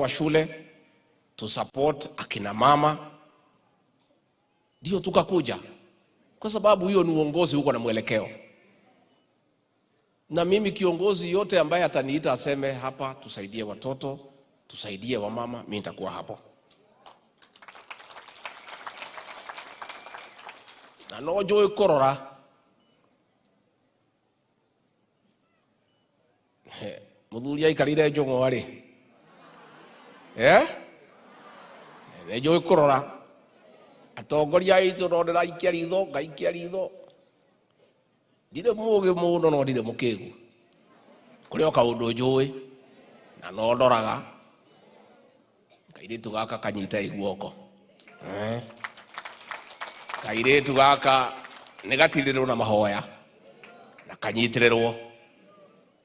wa shule, tu support akina mama, ndio tukakuja, kwa sababu hiyo ni uongozi huko na mwelekeo. Na mimi kiongozi yote ambaye ataniita aseme hapa tusaidie watoto, tusaidie wamama, mimi nitakuwa hapo. Na no njũĩ kũrora mũthuri aikarire njũng'wa rĩ, nĩ njũĩ kũrora atongoria aitũ, no ndĩraikia ritho, ngaikia ritho. Ndirĩ mũũgĩ mũno no ndirĩ mũkĩgu, kũrĩ o kaũndũ njũĩ na no ndoraga kairĩtu gaka kanyite guoko. Kairĩtu gaka nĩ gatirĩrwo na mahoya na kanyitĩrĩrwo.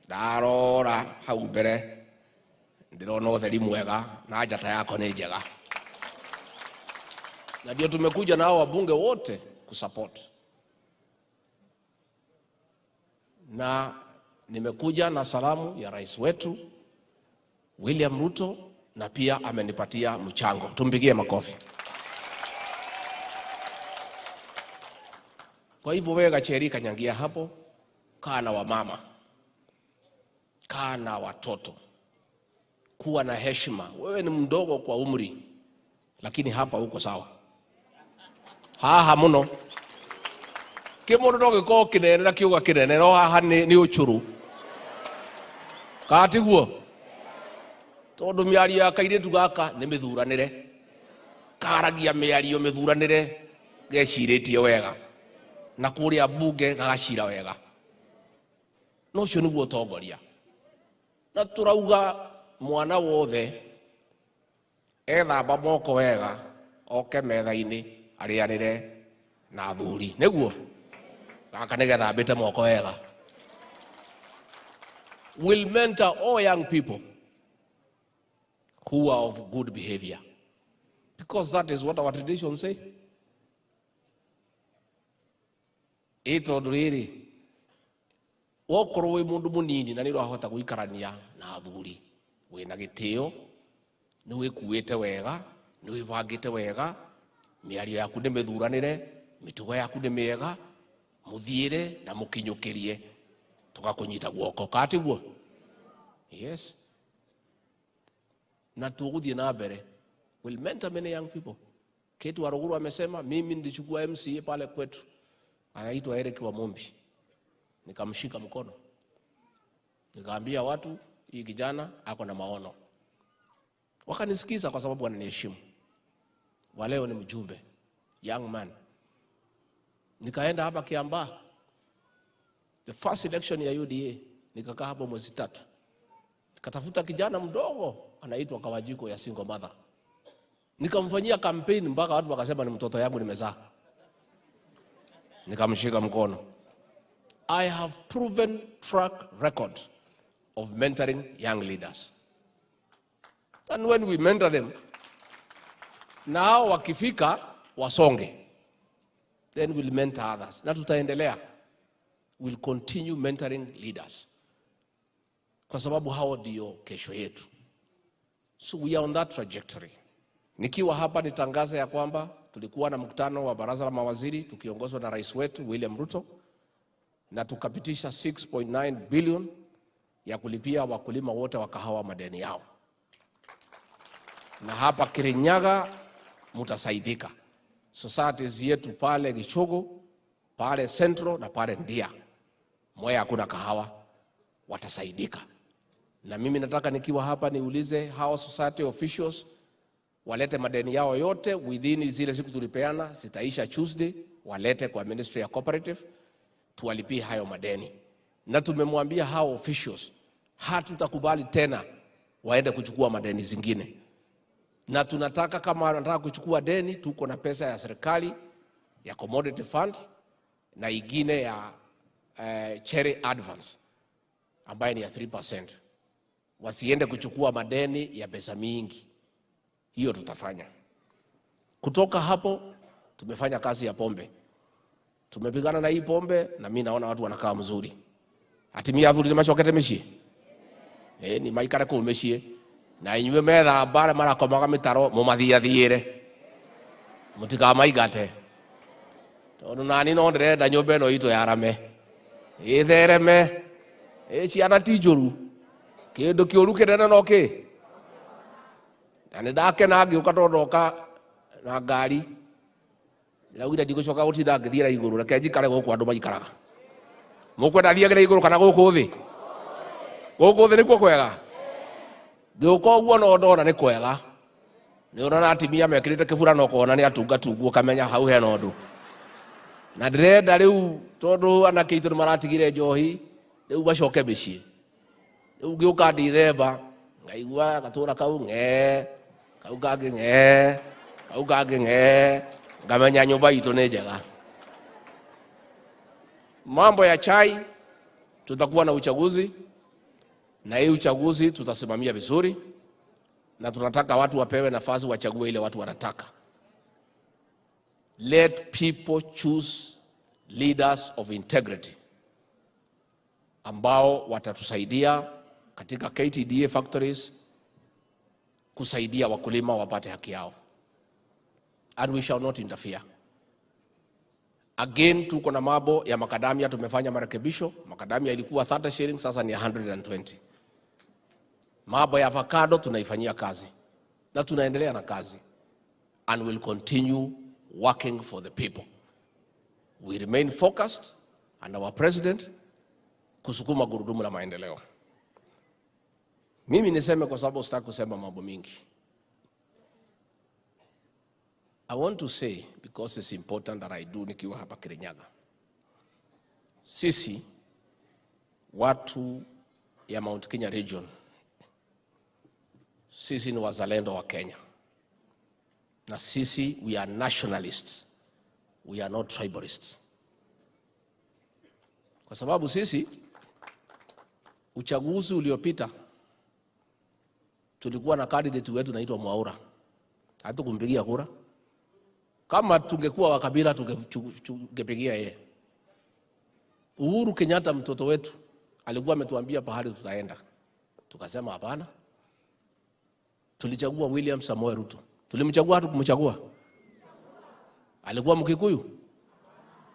Ndarora hau mbere ndĩrona ũtheri mwega na njata yako nĩ njega, na ndio tumekuja nao wabunge wote kusupport. Na nimekuja na salamu ya rais wetu William Ruto, na pia amenipatia mchango. Tumpigie makofi. Kwa hivyo wewe Gacheri kanyangia hapo, kaa na wamama, kaa na watoto, kuwa na heshima. Wewe ni mdogo kwa umri, lakini hapa uko sawa. Haha muno kĩmũndũ no gĩkorwo kĩnene na kĩũga kĩnene, no haha nĩ ũcũrũ, kana tiguo? Tondũ mĩario ya kairĩtu gaka nĩ mĩthuranĩre, karagia mĩario mĩthuranĩre, gecirĩtie wega, na kũrĩa mbunge gagacira wega. No ũcio nĩguo ũtongoria. Na tũrauga mwana wothe ethamba moko wega, oke metha-inĩ arĩanĩre na athuri, nĩguo gaka nĩgethambĩte moko wega. Will mentor all young people who are of good behavior, because that is what our tradition say. Ĩ tondũ rĩrĩ, wokorwo wĩ mũndũ mũnini na nĩ ũrahota gũikarania na athuri, wĩna gĩtĩo, nĩ wĩkuĩte wega, nĩ wĩbangĩte wega, mĩario yaku nĩ mĩthuranĩre, mĩtugo yaku nĩ mĩega, mũthiĩre na mũkinyũkĩrie, tũgakũnyita guoko, kana tiguo? Yes. Na tũgũthiĩ na mbere. We'll mentor many young people. Ketu Waruguru amesema mimi nilichukua MCA pale kwetu, anaitwa Eric Wamumbi, nikamshika mkono, nikaambia watu hii kijana ako na maono. Wakanisikiza kwa sababu wananiheshimu. Waleo ni mjumbe, young man. Nikaenda hapa Kiambaa, the first election ya UDA, nikakaa hapo mwezi 3. Nikatafuta kijana mdogo anaitwa Kawajiko ya single mother. Nikamfanyia campaign mpaka watu wakasema ni mtoto yangu nimezaa. Nikamshika mkono. I have proven track record of mentoring young leaders. And when we mentor them, now wakifika wasonge, then we'll mentor others. Na tutaendelea. We'll continue mentoring leaders. Kwa sababu hao ndio kesho yetu. So we are on that trajectory. Nikiwa hapa nitangaze ya kwamba tulikuwa na mkutano wa baraza la mawaziri tukiongozwa na rais wetu William Ruto, na tukapitisha 6.9 billion ya kulipia wakulima wote wa kahawa madeni yao. Na hapa Kirinyaga mutasaidika. Societies yetu pale Gichugu, pale Central na pale Ndia, Mwea hakuna kahawa, watasaidika. Na mimi nataka nikiwa hapa niulize hao society officials walete madeni yao yote within zile siku tulipeana, zitaisha Tuesday, walete kwa Ministry ya Cooperative tuwalipie hayo madeni. Na tumemwambia hao officials hatutakubali tena waende kuchukua madeni zingine. Na tunataka kama wanataka kuchukua deni, tuko na pesa ya serikali ya commodity fund na ingine ya cherry advance ambaye ni ya 3%. Wasiende kuchukua madeni ya pesa mingi. Hiyo tutafanya. Kutoka hapo tumefanya kazi ya pombe. Tumepigana na hii pombe na mimi naona watu wanakaa mzuri. Ati mimi athuri ni machokete mishie. Ni maikara ko mishie. Na inyuĩ methamba arĩa marakomaga mĩtaro mũmathiathiĩre, mũtikamaingate, tondũ nani no ndĩrenda nyũmba ĩno itũ yarame ĩthereme. Ĩ ciana ti njũru, kĩndũ kĩũru kĩnene no kĩ. Na nĩ ndakena ngĩũka tondũ ndoka na ngari, ndĩraugire ndigũcoka gũtinda ngĩthiĩra igũrũ, reke njikare gũkũ andũ maikaraga. Mũkwenda thiagĩre igũrũ kana gũkũ thĩ? Gũkũ thĩ nĩkuo kwega. Ngĩũka ũguo no ndona nĩ kwega. Nĩ ũrona atimia mekĩrĩte kĩbura no kona nĩ atungatungu, ũkamenya hau hena ũndũ. Na ndĩrenda rĩu tondũ anake aitũ nĩ maratigire njohi, rĩu macoke mĩciĩ. Rĩu ngĩũka ndithemba, ngaigua gatũra kau ng'ee, kau kangĩ ng'ee, kau kangĩ ng'ee, ngamenya nyũmba itũ nĩ njega. Mambo ya chai, tutakuwa na uchaguzi, na hii uchaguzi tutasimamia vizuri, na tunataka watu wapewe nafasi wachague ile watu wanataka. Let people choose leaders of integrity ambao watatusaidia katika KTDA factories kusaidia wakulima wapate haki yao. And we shall not interfere. Again, tuko na mambo ya makadamia, tumefanya marekebisho. Makadamia ilikuwa 30 shillings, sasa ni 120. Mambo ya avocado tunaifanyia kazi na tunaendelea na kazi, and will continue working for the people. We remain focused and our president kusukuma gurudumu la maendeleo. Mimi niseme kwa sababu sitaki kusema mambo mingi. I want to say, because it's important that I do nikiwa hapa Kirinyaga. Sisi watu ya Mount Kenya region, sisi ni wazalendo wa Kenya. Na sisi we are nationalists. We are not tribalists. Kwa sababu sisi uchaguzi uliopita tulikuwa na candidate wetu naitwa Mwaura. Hatukumpigia kura. Kama tungekuwa wa kabila tungepigia yeye. Uhuru Kenyatta mtoto wetu alikuwa ametuambia pahali tutaenda. Tukasema hapana. Tulichagua William Samoei Ruto. Tulimchagua, hatukumchagua. Alikuwa Mkikuyu?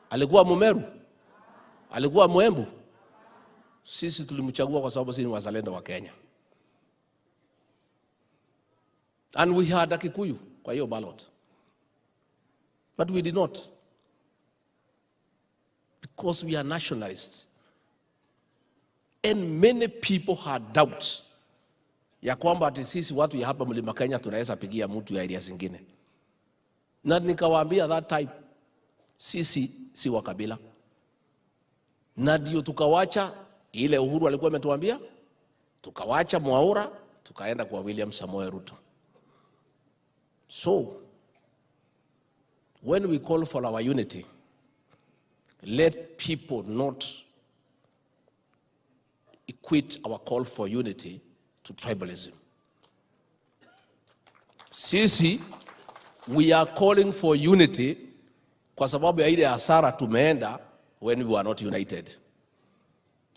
Alikuwa Mumeru? Alikuwa Mwembu? Sisi tulimchagua kwa sababu sisi ni wazalendo wa Kenya. And we had a Kikuyu kwa hiyo ballot. But we did not. Because we are nationalists. And many people had doubts ya kwamba ati sisi watu ya hapa Mlima Kenya tunaweza pigia mtu ya area zingine. Na nikawaambia that time, sisi si wa kabila. Na ndio tukawacha ile Uhuru alikuwa ametuambia, tukawacha Mwaura, tukaenda kwa William Samoei Ruto. So, when we call for our unity, let people not equate our call for unity to tribalism. Sisi, we are calling for unity kwa sababu ya ile hasara tumeenda when we were not united.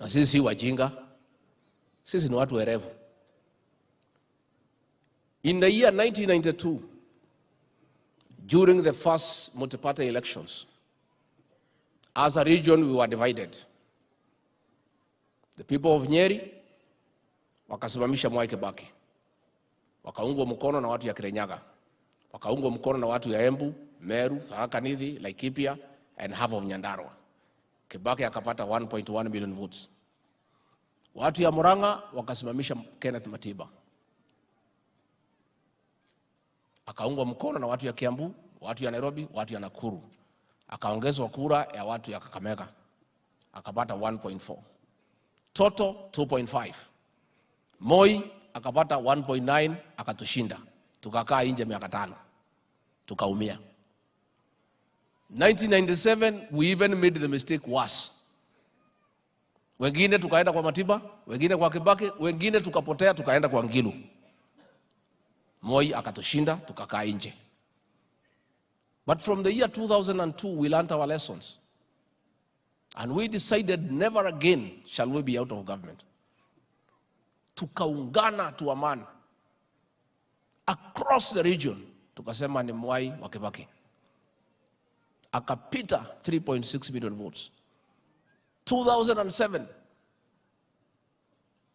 Na sisi si wajinga, sisi ni watu werevu. In the year 1992, during the first multi-party elections, as a region we were divided. The people of Nyeri wakasimamisha Mwai Kibaki, wakaungwa mkono na watu ya Kirinyaga, wakaungwa mkono na watu ya Embu, Meru, Tharaka Nithi, Laikipia and half of Nyandarua. Kibaki akapata 1.1 million votes. Watu ya Murang'a wakasimamisha Kenneth Matiba, akaungwa mkono na watu ya Kiambu, watu ya Nairobi, watu ya Nakuru. Akaongezwa kura ya watu ya Kakamega, akapata 1.4. Total 2.5. Moi akapata 1.9, akatushinda. Tukakaa nje miaka 5. Tukaumia. 1997 we even made the mistake worse. Wengine tukaenda kwa Matiba, wengine kwa Kibaki, wengine tukapotea tukaenda kwa Ngilu. Moi akatushinda, tukakaa nje. But from the year 2002 we learned our lessons. And we decided never again shall we be out of government. Tukaungana to a man. Across the region tukasema ni Mwai wa Kibaki. Akapita 3.6 million votes. 2007,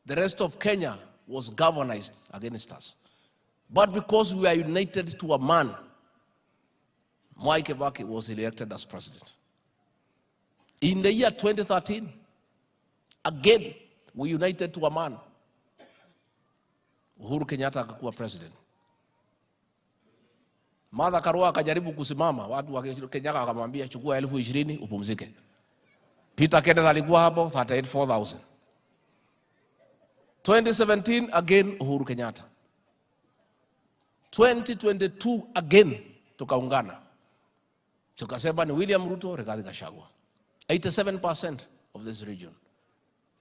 the rest of Kenya was galvanized against us. But because we are united to a man, Mwai Kibaki was elected as president. In the year 2013, again, we united to a man. Uhuru Kenyatta akakuwa president. Martha Karua akajaribu kusimama, watu wa Kenya wakamwambia, "Chukua 20,000 upumzike." Peter Kenneth alikuwa hapo 38,000. 2017, again Uhuru Kenyatta. 2022, again tukaungana. Tukasema ni William Ruto, Rigathi Gachagua. 87% of this region.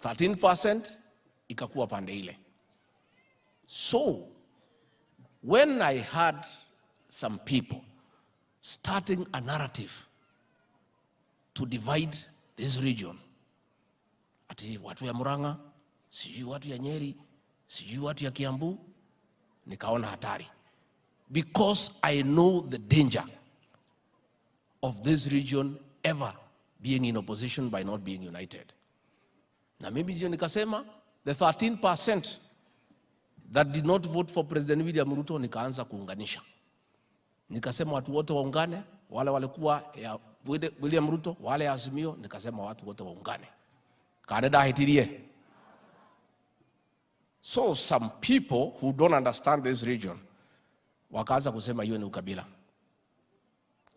13% ikakuwa pande ile. So when I had some people starting a narrative to divide this region, ati watu ya Murang'a, sijui watu ya Nyeri, sijui watu ya Kiambu, nikaona hatari. Because I know the danger of this region ever being in opposition by not being united. Na mimi ndio nikasema the 13% that did not vote for President William Ruto, nikaanza kuunganisha. Nikasema watu wote waungane, wale walikuwa ya William Ruto, wale ya Azimio, nikasema watu wote waungane. Kana ndahĩtirie? So some people who don't understand this region wakaanza kusema hiyo ni ukabila.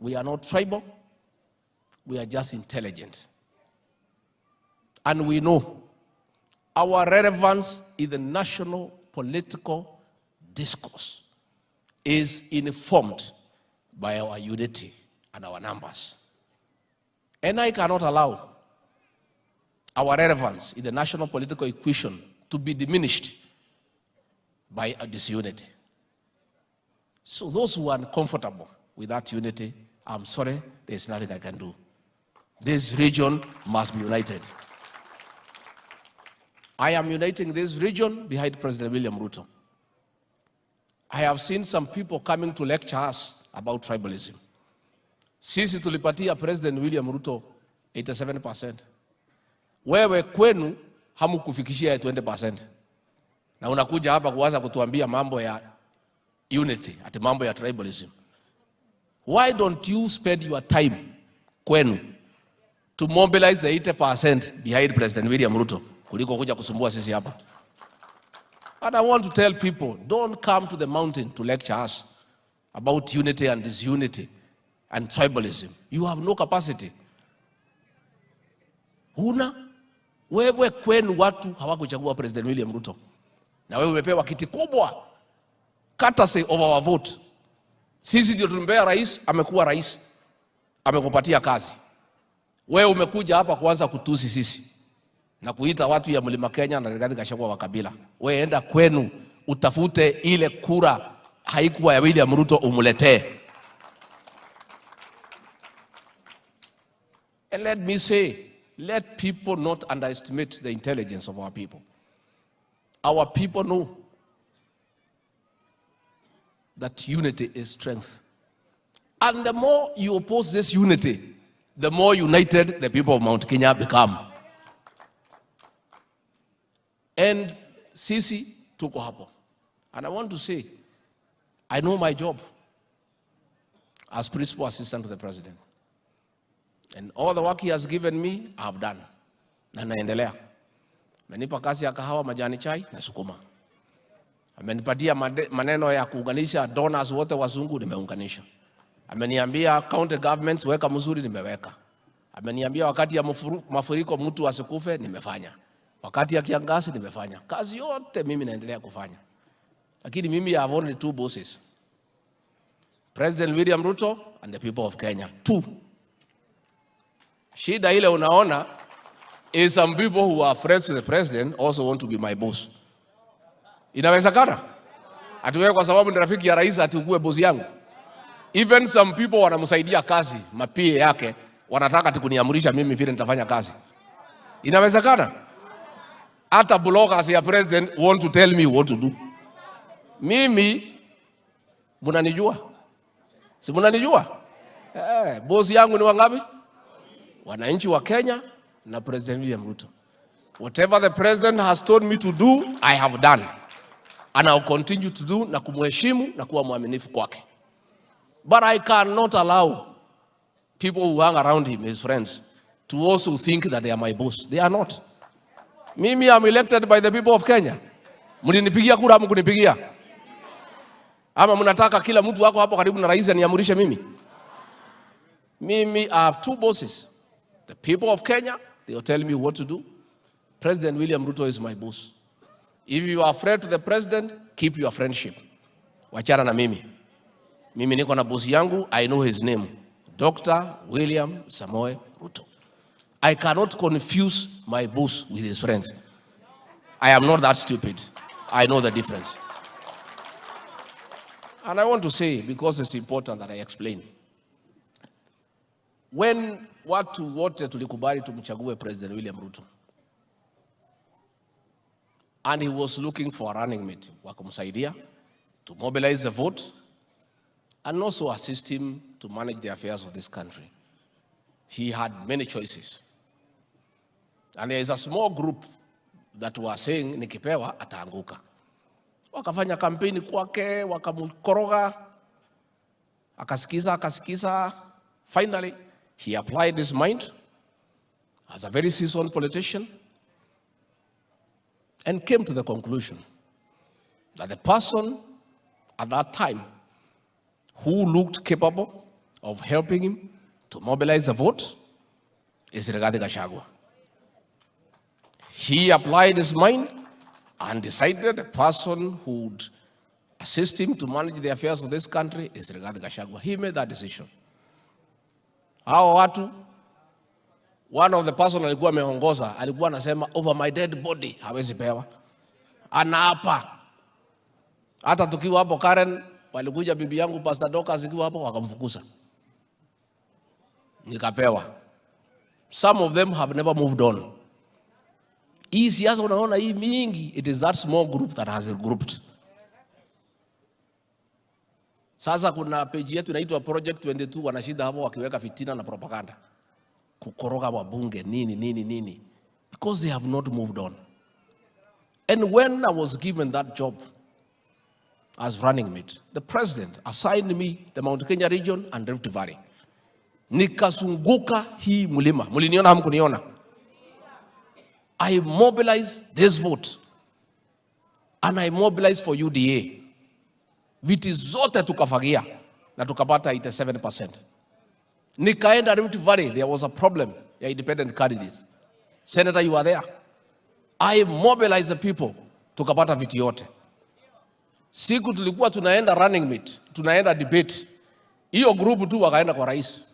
We are not tribal, we are just intelligent. And we know our relevance in the national political discourse is informed by our unity and our numbers. And I cannot allow our relevance in the national political equation to be diminished by a disunity. So those who are uncomfortable with that unity, I'm sorry, there's nothing I can do. This region must be united. I am uniting this region behind President William Ruto. I have seen some people coming to lecture us about tribalism. Sisi tulipatia President William Ruto 87%. Wewe kwenu hamkufikishia 20%. Na unakuja hapa kuanza kutuambia mambo ya unity, ati mambo ya tribalism. Why don't you spend your time kwenu to mobilize the 80% behind President William Ruto kuliko kuja kusumbua sisi hapa? And I want to tell people, don't come to the mountain to lecture us about unity and disunity and tribalism. You have no capacity. Huna. Wewe kwenu watu hawakuchagua President William Ruto. Na wewe umepewa kiti kubwa, courtesy of our vote. Sisi ndio tulimpea rais, amekuwa rais. Amekupatia kazi. Wewe umekuja hapa kuanza kutusi sisi na kuita watu ya Mlima Kenya na Rigathi Gachagua wa kabila. Wewe enda kwenu utafute ile kura haikuwa ya William Ruto umuletee. And let me say, let people not underestimate the intelligence of our people. Our people know that unity is strength. And the more you oppose this unity, the more united the people of Mount Kenya become. And sisi tuko hapo. And I want to say, I know my job as principal assistant to the president. And all the work he has given me, I have done. Na naendelea. Amenipa kazi ya kahawa, majani chai, na sukuma. Amenipatia maneno ya kuunganisha donors wote wazungu, nimeunganisha. Ameniambia county governments weka mzuri, nimeweka. Ameniambia wakati ya mafuriko mtu asikufe, nimefanya. Wakati ya kiangazi nimefanya. Kazi yote mimi naendelea kufanya. Lakini mimi I have only two bosses. President William Ruto and the people of Kenya. Two. Shida ile unaona is some people who are friends with the president also want to be my boss. Inawezekana? Ati wewe kwa sababu ni rafiki ya rais ati ukuwe boss yangu? Even some people wanamsaidia kazi, mapie yake, wanataka ati kuniamrisha mimi vile nitafanya kazi. Inawezekana? Hata bloggers ya president want to tell me what to do. Mimi Mnanijua? Si mnanijua? Eh, bosi yangu ni wangapi? Wananchi wa Kenya na President William Ruto. Whatever the president has told me to do, I have done. And I'll continue to do na kumheshimu na kuwa mwaminifu kwake. But I cannot allow people who hang around him, his friends, to also think that they are my boss. They are not. Mimi am elected by the people of Kenya. Mlinipigia kura ama hamkunipigia? Ama mnataka kila mtu wako hapo karibu na rais aniamurishe mimi? Mimi, I have two bosses. The people of Kenya, they will tell me what to do. President William Ruto is my boss. If you are afraid to the president, keep your friendship. Wachana na mimi. Mimi niko na bosi yangu, I know his name. Dr. William Samoei Ruto. I cannot confuse my boss with his friends. I am not that stupid. I know the difference. And I want to say, because it's important that I explain. When watu wote tulikubali tumchague President William Ruto, and he was looking for a running mate wa kumsaidia to mobilize the vote and also assist him to manage the affairs of this country. He had many choices. And there is a small group that were saying nikipewa ataanguka. Wakafanya kampeni kwake, wakamkoroga, akasikiza, akasikiza. Finally, he applied his mind as a very seasoned politician and came to the conclusion that the person at that time who looked capable of helping him to mobilize the vote is Rigathi Gachagua. He applied his mind and decided the person who would assist him to manage the affairs of this country is Rigathi Gachagua. He made that decision. Hao watu, one of the person alikuwa ameongoza, alikuwa anasema, "Over my dead body, hawezi pewa." Anaapa. Hata tukiwa hapo Karen, walikuja bibi yangu Pastor Dorcas ikiwa hapo, wakamfukuza. Nikapewa. Some of them have never moved on. Hii siasa unaona hii mingi, it is that small group that has regrouped. Sasa kuna page yetu inaitwa Project 22, wanashinda hapo wakiweka fitina na propaganda, kukoroga wabunge, nini nini nini, because they have not moved on. And when I was given that job as running mate, the president assigned me the Mount Kenya region and Rift Valley. Nikazunguka hii mlima, mliniona hamkuniona? I mobilized this vote and I mobilized for UDA. Viti zote tukafagia na tukapata 87%. Nikaenda Rift Valley, there was a problem ya independent candidates. Senator, you are there. I mobilized the people, tukapata viti yote. Siku tulikuwa tunaenda running mate, tunaenda debate, hiyo group tu wakaenda kwa rais.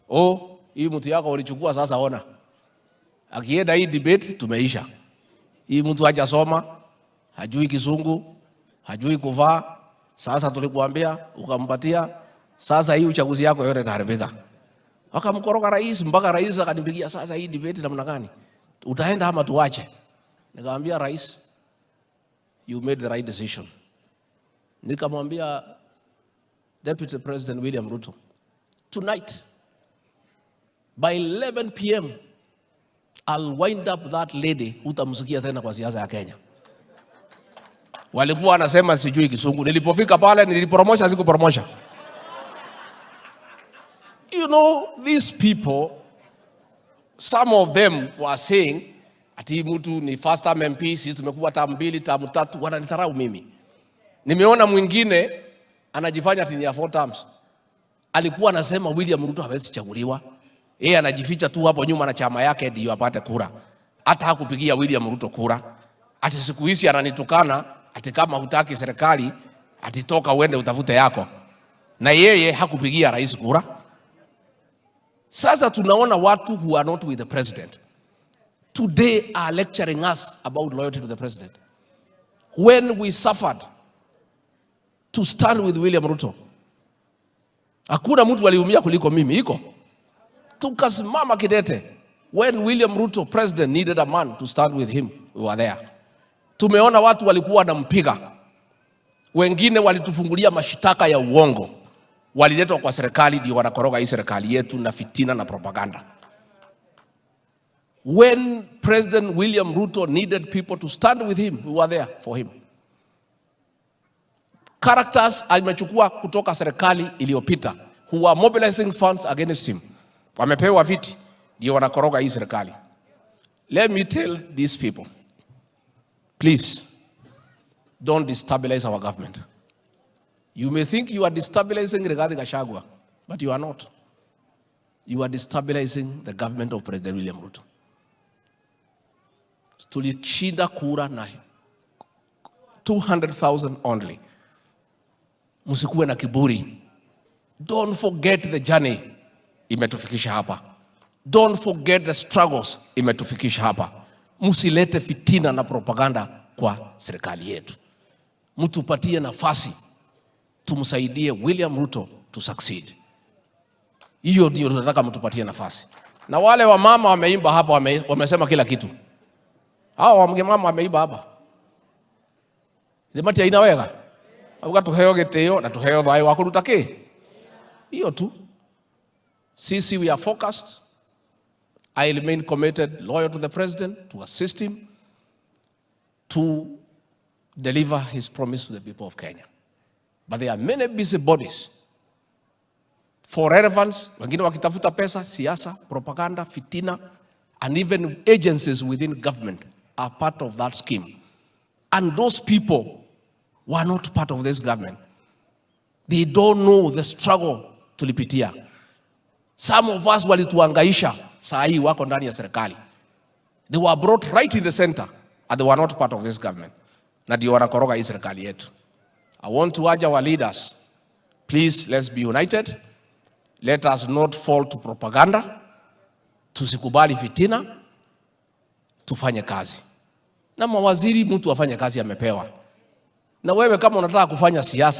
"Oh, hii mtu yako ulichukua sasa ona. Akienda hii debate tumeisha. Hii mtu hajasoma, hajui Kizungu, hajui kuvaa. Sasa tulikuambia ukampatia, sasa hii uchaguzi yako yote itaharibika." Wakamkoroga rais mpaka rais akanipigia, "Sasa hii debate namna gani? Utaenda ama tuache?" Nikamwambia rais, "You made the right decision." Nikamwambia Deputy President William Ruto, "Tonight by 11 p.m. I'll wind up that lady, hutamsikia tena kwa siasa ya Kenya." Walikuwa wanasema sijui Kizungu. Nilipofika pale nilipromosha, sikupromosha. These people, some of them were saying ati mtu ni first term MP, sisi tumekuwa term mbili, term tatu, wananidharau mimi. Nimeona mwingine anajifanya ati ni ya four terms. Alikuwa anasema William Ruto hawezi chaguliwa. Yeye anajificha tu hapo nyuma na chama yake ndio apate kura. Hata hakupigia William Ruto kura. Ati siku hizi ananitukana ati kama hutaki serikali ati toka uende utafute yako. Na yeye hakupigia rais kura. Sasa tunaona watu who are not with the president today are lecturing us about loyalty to the president. When we suffered to stand with William Ruto, hakuna mtu aliumia kuliko mimi, iko tukasimama kidete. When William Ruto president needed a man to stand with him, we were there. Tumeona watu walikuwa wanampiga, Wengine walitufungulia mashitaka ya uongo, waliletwa kwa serikali ndio wanakoroga hii serikali yetu na fitina na propaganda. When President William Ruto needed people to stand with him, we were there for him. Characters amechukua kutoka serikali iliyopita who are mobilizing funds against him, wamepewa viti ndio wanakoroga hii serikali. Let me tell these people, please don't destabilize our government. You may think you are destabilizing Rigathi Gachagua, but you are not. You are destabilizing the government of President William Ruto. Tulishinda kura na 200,000 only. Msikuwe na kiburi. Don't forget the journey imetufikisha hapa. Don't forget the struggles imetufikisha hapa. Msilete fitina na propaganda kwa serikali yetu. Mtupatie nafasi tumsaidie William Ruto to succeed. Hiyo ndio tunataka, mtupatie nafasi. Na wale wamama wameimba hapa, wamesema kila kitu. Hao wamama wameimba hapa. Thimati aina wega. Auga tuheo gitio na tuheo thayo wa kuruta ki. Hiyo tu. Sisi we are focused. I remain committed, loyal to the president, to assist him to deliver his promise to the people of Kenya. But there are many busy bodies for relevance, wengine wakitafuta pesa, siasa, propaganda, fitina, and even agencies within government are part of that scheme. And those people were not part of this government. They don't know the struggle tulipitia. Some of us walituangaisha, saa hii wako ndani ya serikali. They were brought right in the center and they were not part of this government. Na ndio wanakoroga hii serikali yetu. I want to urge our leaders, please, let's be united. Let us not fall to propaganda. Tusikubali fitina, tufanye kazi. Na mawaziri, mtu afanye kazi amepewa. Na wewe kama unataka kufanya siasa